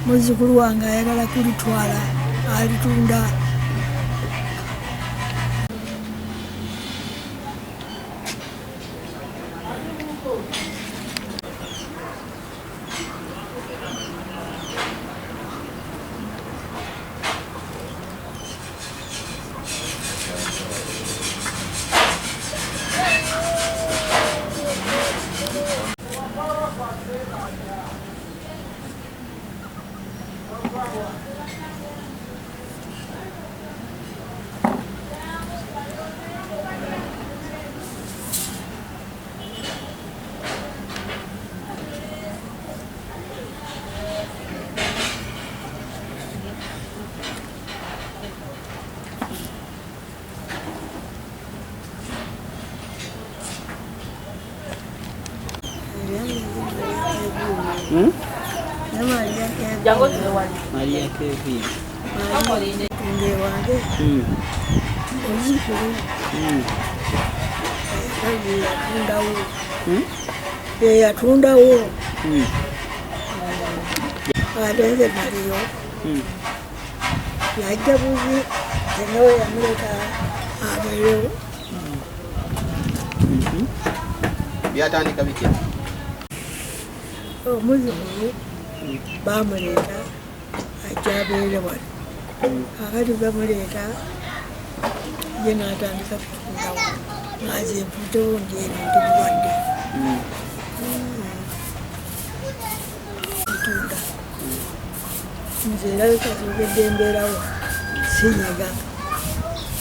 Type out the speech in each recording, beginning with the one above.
Muzzukulu wange ayagala kulitwala alitunda. Hmm? Maria Kevin. Wange omuzzukulu yatundawo, yeyatundawo, ate nze naliyo. Yajja buzi engawe yamuleta abeerewo. Byatandika bitya? Omuzzukulu bamuleeta ajja abeere wano. Kakati bamuleeta, ye n'atandika kutundawo, nga nze nvuddewo, ndi eno, ndi mulwadde. Tunda nze era kasookedde mbeerawo, sinyaga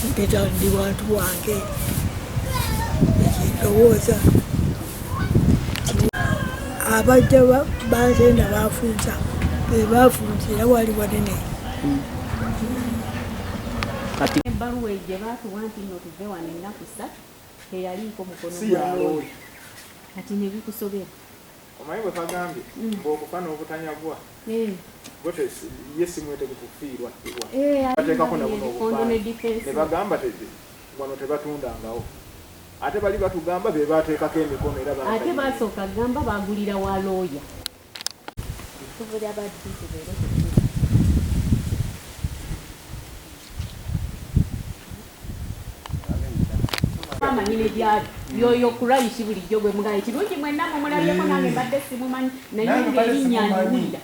mpita, ndi wantu wange. Ekindowooza abajja bansenda bafunza, be bafunza, era wali wanene. Kati Ebbaluwa gye baatuwa nti nno tuve wano ennaku 3 teyaliiko mukono Si gwa ya looya. looya. Kati ne bikusobera. Omanyi bwe bagambye ng'okufa n'obutanyagwa, gwe ye si mwetegefu kufiirwa ttibwa. Bateekako na buno Ebikondo ne obupande defense. Ne bagamba wano tebatundangawo, ate bali batugamba be bateekako emikono era Ate baasayinira. basooka gamba bagulira wa looya. Tuvulya baddi tubeere ku. Amanyi ne gyali yoyo Kuraishi bulijjo gwe mugaye kirungi mwenna mumulabyeko, nange mbadde simumanyi, naye Nange mbadde ng'erinnya simumanyi. ndiwulira.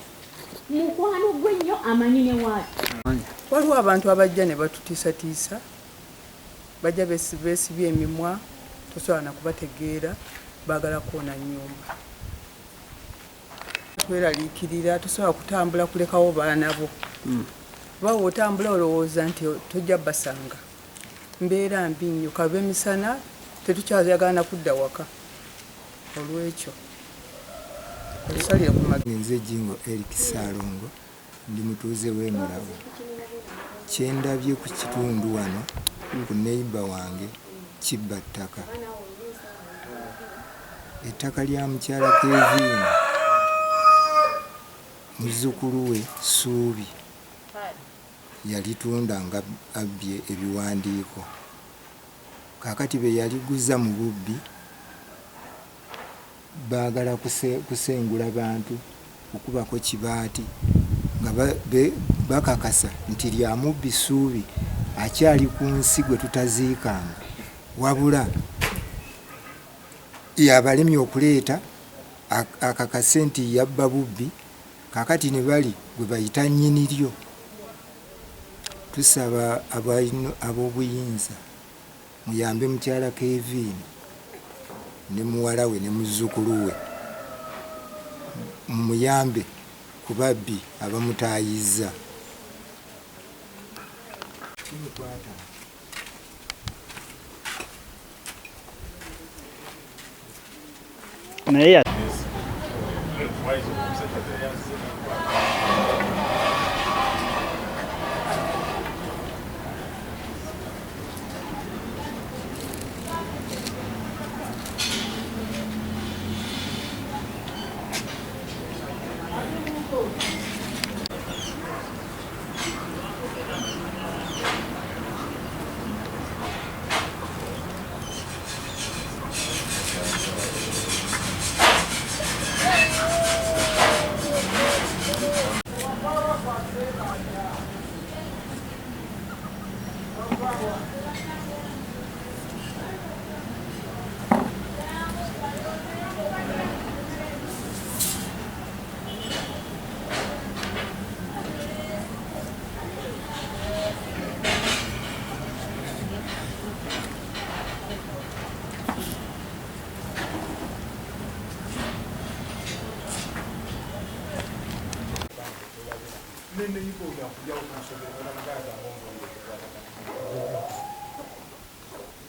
Mukwano gwe nnyo, amanyi ne waali. Waliwo abantu abajja ne batutiisatiisa, bajja beesibye emimwa, tosobola na kubategeera, baagala kwona nnyumba. Tweraliikirira, tosobola kutambula kulekawo baana bo, kuba otambula olowooza nti tojja basanga. Mbeera mbi nnyo, kabe emisana tetukyayagala na kudda waka. Olwekyo otusalire ku magezi. Nze Jingo Eric Saalongo, ndi mutuuze w'e Mulago. Kyendabye ku kitundu wano ku neighbour wange kibba ttaka. Ettaka lya mukyala Kevin, muzzukulu we Ssuubi yalitunda nga abbye ebiwandiiko. Kaakati be yaliguza mu bubbi baagala kusengula bantu, kukubako kibaati nga bakakasa nti lya mubbi Ssuubi akyali ku nsi gwe tutaziikanga, wabula yabalemye okuleeta akakase nti yabba bubbi. Kaakati ne bali gwe bayita nnyini lyo. Tusaba ab'obuyinza muyambe mukyala Kevin ne muwala we ne muzzukulu we, mumuyambe ku babbi abamutaayizza. Naye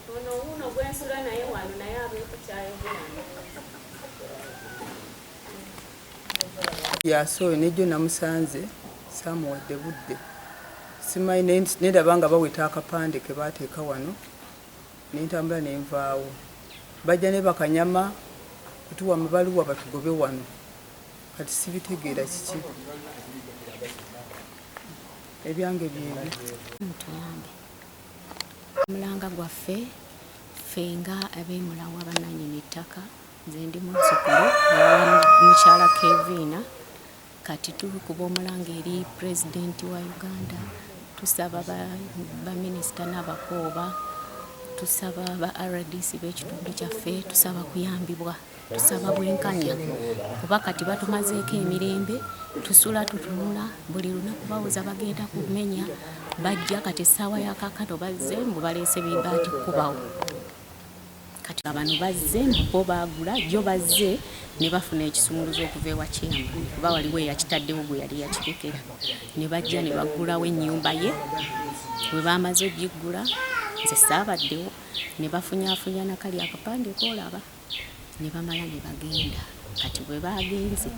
Ono wuno gwensula naye wano naye abeeko kyayogera. Yasoyo nejjo namusanze saamuwadde budde, simanyi nendaba nga baweta akapande ke baateeka wano nentambula nenvaawo. Bajja ne bakanyama kutuwa amabaluwa batugobe wano, kati sibitegeera kiki ebyange byebyo. Mutuyambe omulanga gwaffe ffe nga ab'emulawa bannannyini ttaka. Nze ndi muzzukulu wa mukyala Kevina. Kati tukuba omulanga eri pulezidenti wa Uganda, tusaba baminisita n'abakooba, tusaba ba RDC b'ekitundu kyaffe, tusaba kuyambibwa, tusaba bwenkanya, kuba kati batumazeeko emirembe, tusula tutunula buli lunaku bawoza bagenda kumenya, bajja kati essaawa ya kaakano bazze mbu baleese bibaati kukubawo. Kati abano bazze mbu bo baagula, jjo bazze ne bafuna ekisumuluzo okuva ewa chairman, kuba waliwo eyakitaddewo gwe yali yakirekera, ne bajja ne baggulawo ennyumba ye. Bwe baamaze ogiggula nze saabaddewo, ne bafunyaafunya nakali akapande koolaba, ne bamala ne bagenda. Kati bwe baagenze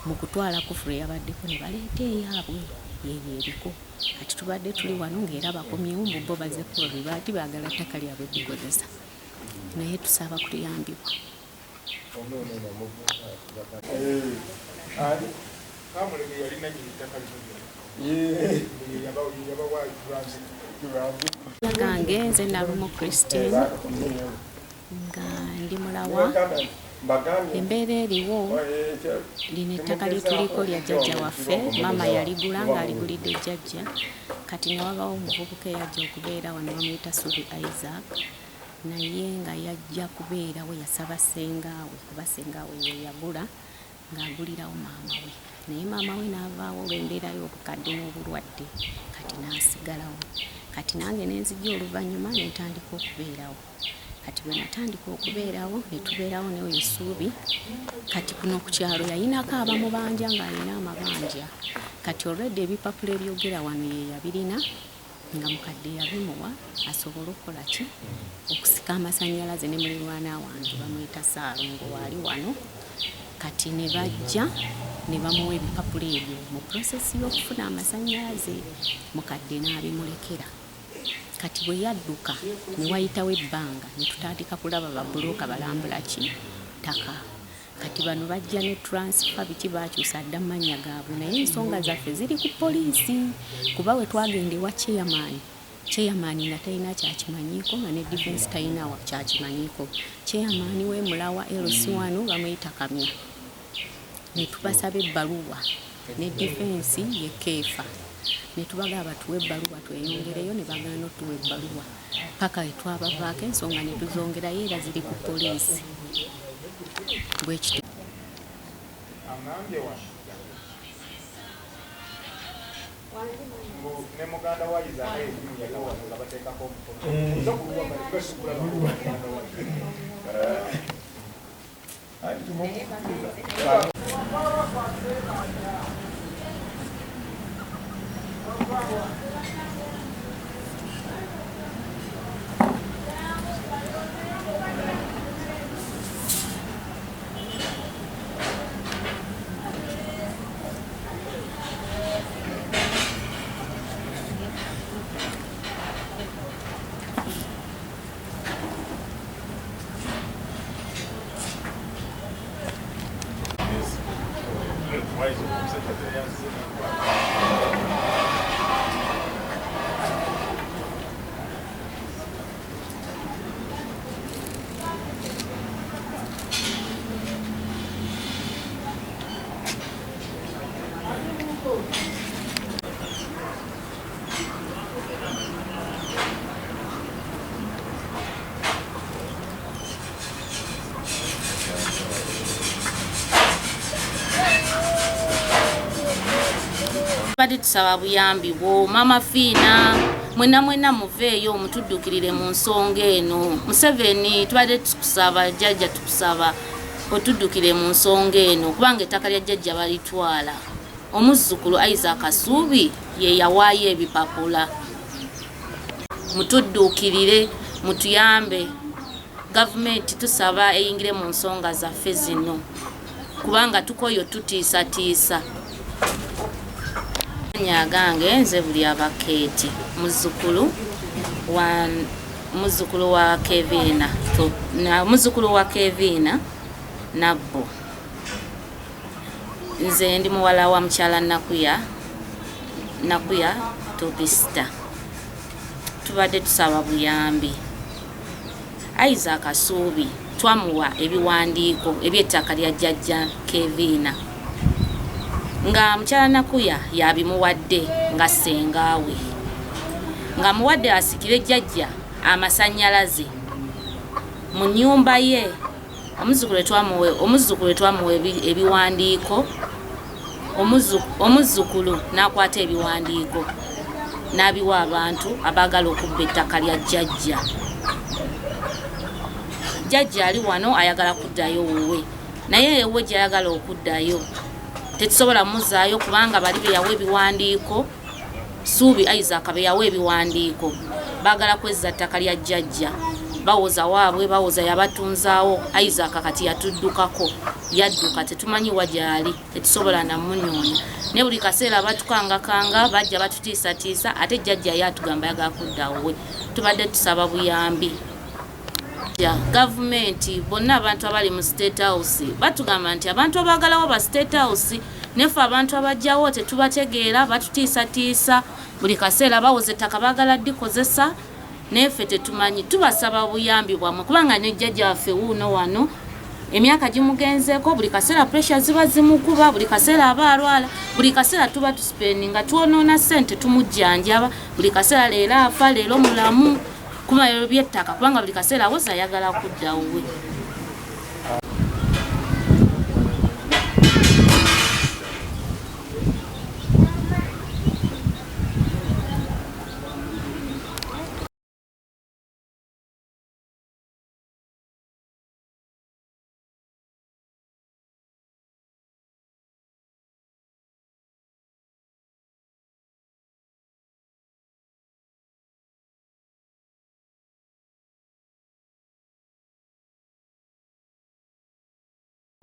mu kutwala kufulu eyabaddeko ne baleeta eyaabwe yeeyo eriko. Kati tubadde tuli wano ng'era bakomyewo mbu bo bazze kuba bibaati baagala ttaka lyabwe kukozesa, naye tusaba kutuyambibwa. Gange nze Nalumu Christine nga ndi mulawa. Embeera eriwo, lino ettaka lye tuliko lya jjajja waffe, maama yaligula ng'aligulidde jjajja. Kati ne wabawo omuvubuka eyajja okubeera wano bamuyita Subi Isaac, naye nga yajja kubeerawo yasaba ssengaawe, kuba ssengaawe ye yagula ng'agulirawo maama we, naye maama we n'avaawo olw'embeera y'obukadde n'obulwadde, kati n'asigalawo. Kati nange ne nzija oluvannyuma ne ntandika okubeerawo. Kati bwe natandika okubeerawo ne tubeerawo n'oyo Suubi. Kati kuno ku kyalo yayinako abamubanja ng'alina amabanja. Kati olwedde ebipapula ebyogera wano ye yabirina nga mukadde yabimuwa asobole okukola ki, okusika amasannyalaze. Ne mulirwana wange bamuyita Ssaalongo waali wano. Kati ne bajja ne bamuwa ebipapula ebyo mu process y'okufuna amasannyalaze, mukadde n'abimulekera. Kati bwe yadduka ne wayitawo ebbanga ne tutandika kulaba babbulooka balambula ki ttaka. Kati bano bajja ne transfer biki baakyusa dda amannya gaabwe, naye ensonga zaffe ziri ku poliisi, kuba we twagenda ewa chairman, chairman nga talina kyakimanyiiko, nga ne defense talina kyakimanyiiko. Chairman w'e Mulawa LC1 bamuyita Kamya, ne tubasaba ebbaluwa ne defense ye Keefa, ne tubagamba batuwe ebbaluwa tweyongereyo, ne bagaana otuwa ebbaluwa paka we twabavaako ensonga ne tuzongerayo, era ziri ku poliisi. Bwe kityo. Aŋŋambye wano mbu ne muganda wa Isaac yennyini yali wano nga bateekako omukono. Nze ku luwa nga sikulaba muganda wa Isaac. Tubadde tusaba buyambi bwo Mama Fiina, mwena mwena muveeyo mutuddukirire mu nsonga eno. Museveni tubadde tukusaba, jjajja tukusaba otuddukire mu nsonga eno kubanga ettaka lya jjajja balitwala. Omuzzukulu Isaac Kasuubi ye yawaayo ebipapula. Mutudduukirire, mutuyambe. Gavumenti tusaba eyingire mu nsonga zaffe zino kubanga tukoyo tutiisatiisa. Agange nze buli abakeeti muzzukulu wa Kevina muzzukulu wa Kevina Nabbo. Nze ndi muwala wa mukyala Nakuya Topista. Tubadde tusaba buyambi. Isaac Kasuubi twamuwa ebiwandiiko eby'ettaka lya jjajja Kevina nga mukyala Nakuya yabimuwadde nga ssengaawe, nga muwadde asikire jjajja amasannyalaze mu nnyumba ye. Omuzzukulu twamuwa ebiwandiiko, omuzzukulu n'akwata ebiwandiiko n'abiwa abantu abaagala okubba ettaka lya jjajja. Jjajja ali wano ayagala kuddayo wuwe, naye ewuwe gy'ayagala okuddayo tetusobola muzaayo kubanga bali be yawa ebiwandiiko, Suubi Isaac be yawa ebiwandiiko baagala kwezza ttaka lya jjajja. Bawoza waabwe, bawoza yabatunzaawo. Isaac kati yatuddukako, yadduka, tetumanyi wa gy'ali, tetusobola namunoonya. Ne buli kaseera batukangakanga, bajja batutiisatiisa, ate jjajja ye atugamba ayagala kudda wuwe. Tubadde tusaba buyambi. Gavumenti bonna abantu abali mu State House batugamba nti abantu abaagalawo ba State House, neffe abantu abajjawo tetubategeera, batutiisatiisa buli kaseera, bawoza ettaka baagala ddikozesa, neffe tetumanyi. Tubasaba buyambi bwammwe kubanga ne jjajja waffe wuuno wano emyaka gimugenzeeko, buli kaseera pressure ziba zimukuba, buli kaseera aba alwala, buli kaseera tuba tusipendinga, twonoona ssente tumujjanjaba, buli kaseera leero afa, leero mulamu, kuma by'ettaka kubanga buli kaseera awoza ayagala kudda wuwe.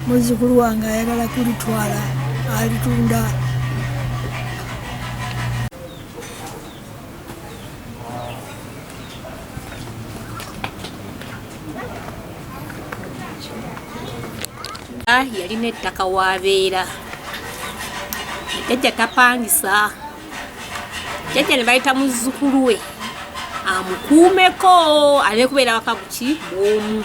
Muzzukulu wange ayagala kulitwala alitunda. Yalina ettaka waabeera, jjajja tapangisa, jjajja ne bayita muzzukulu we amukuumeko aleme kubeera waka buki bw'omu.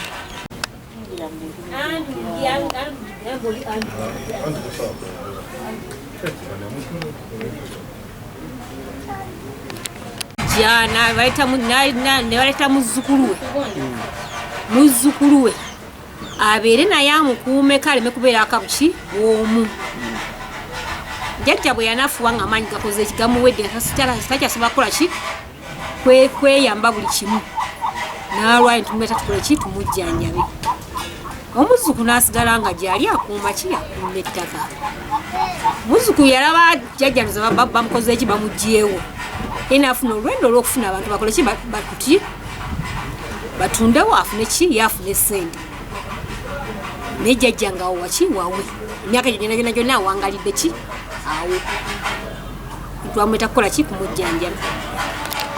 Ne baleeta muzzukulu we abeere naye amukuumeko aleme kubeera akabuki bw'omu. Jjajja bwe yanafuwa ng'amaanyi gakoze ekigamuwedde takyasobola kukola ki kweyamba buli kimu, n'alwala tumuleta tukole ki tumujjanjabe. Omuzzukulu n'asigala nga gy'ali akuuma ki akuuma ettaka. Muzzukulu yalaba jjajja nze bamukoze ki bamuggyeewo, ye n'afuna olwendo olw'okufuna abantu bakole ki batuti batundewo afune ki ye afune ssente. Naye jjajja nga awo waki wawe emyaka gye gyonna gyonna gyonna awangalidde ki awo, twamweta kukola ki kumujjanjaba.